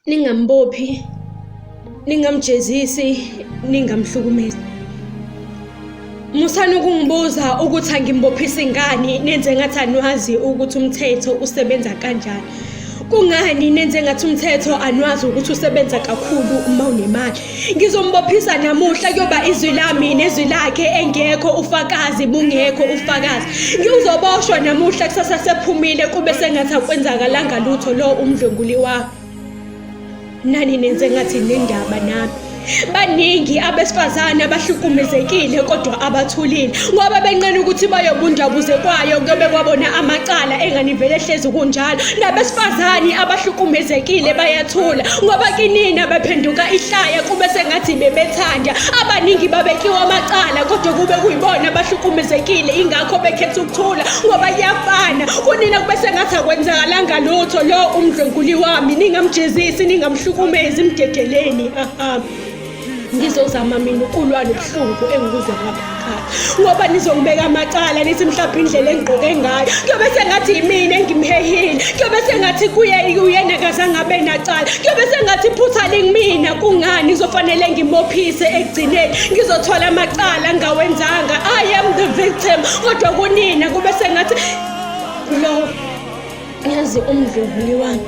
Ningambophi, ningamjezisi, ningamhlukumezi. Musani ukungibuza ukuthi angimbophisi ngani, nenze ngathi anwazi ukuthi umthetho usebenza kanjani. Kungani nenze ngathi umthetho anwazi ukuthi usebenza kakhulu uma unemali? Ngizombophisa namuhla kuyoba izwi lami nezwi lakhe engekho ufakazi bungekho ufakazi. Ngizoboshwa namuhla kusasa sephumile kube sengathi akwenzakalanga lutho lo umdlwenguli wami. Nani nenze ngathi nendaba nami. Baningi abesifazane abahlukumezekile kodwa abathulile ngoba benqena ukuthi bayobundabuze kwayo kuyobe kwabona amacala enganivele hlezi kunjalo. Nabesifazane abahlukumezekile bayathula ngoba kinina bephenduka ihlaya kube sengathi bebethanda. Abaningi babekiwa amacala kodwa kube kuyibona abahlukumezekile ingakho bekhetha ukuthula ngoba kuyafana kunina kube sengathi akwenzakalanga lutho lo umdlwenguli wami ningamjezisi ningamhlukumezi mdedeleni aha ngizozama mina ukulwa nobuhlungu engikuzwa ngaphakathi ngoba nizongibeka amacala nithi mhlawumbe indlela engigqoke ngayo kuyobe sengathi yimina engimhehile kuyobe sengathi kuye uyena kazange abe nacala kuyobe sengathi iphutha lingimina kungani kuzofanele ngimophise ekugcineni ngizothola amacala ngawenzanga I am the victim kodwa kunina kube sengathi lo yazi umdlwenguli wami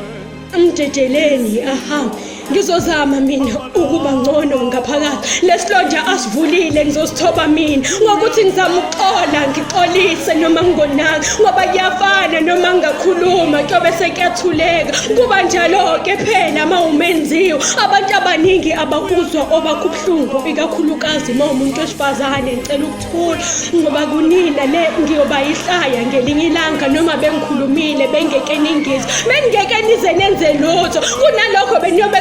mdedeleni aha ngizozama mina ukuba ngcono ngaphakathi lesilonda asivulile ngizosithoba mina ngokuthi ngizama ukuxola ngixolise noma ngingonanga ngoba kuyafana noma ngingakhuluma kuyobe sekuyathuleka kuba njalo-ke phela uma umenziwe abantu abaningi abakuzwa obakubuhlungu ikakhulukazi uma umuntu wesifazane ngicela ukuthula ngoba kunina le ngiyoba yihlaya ngelinye ilanga noma bengikhulumile bengeke ningizwe bengeke nize nenze lutho kunalokho beniyobe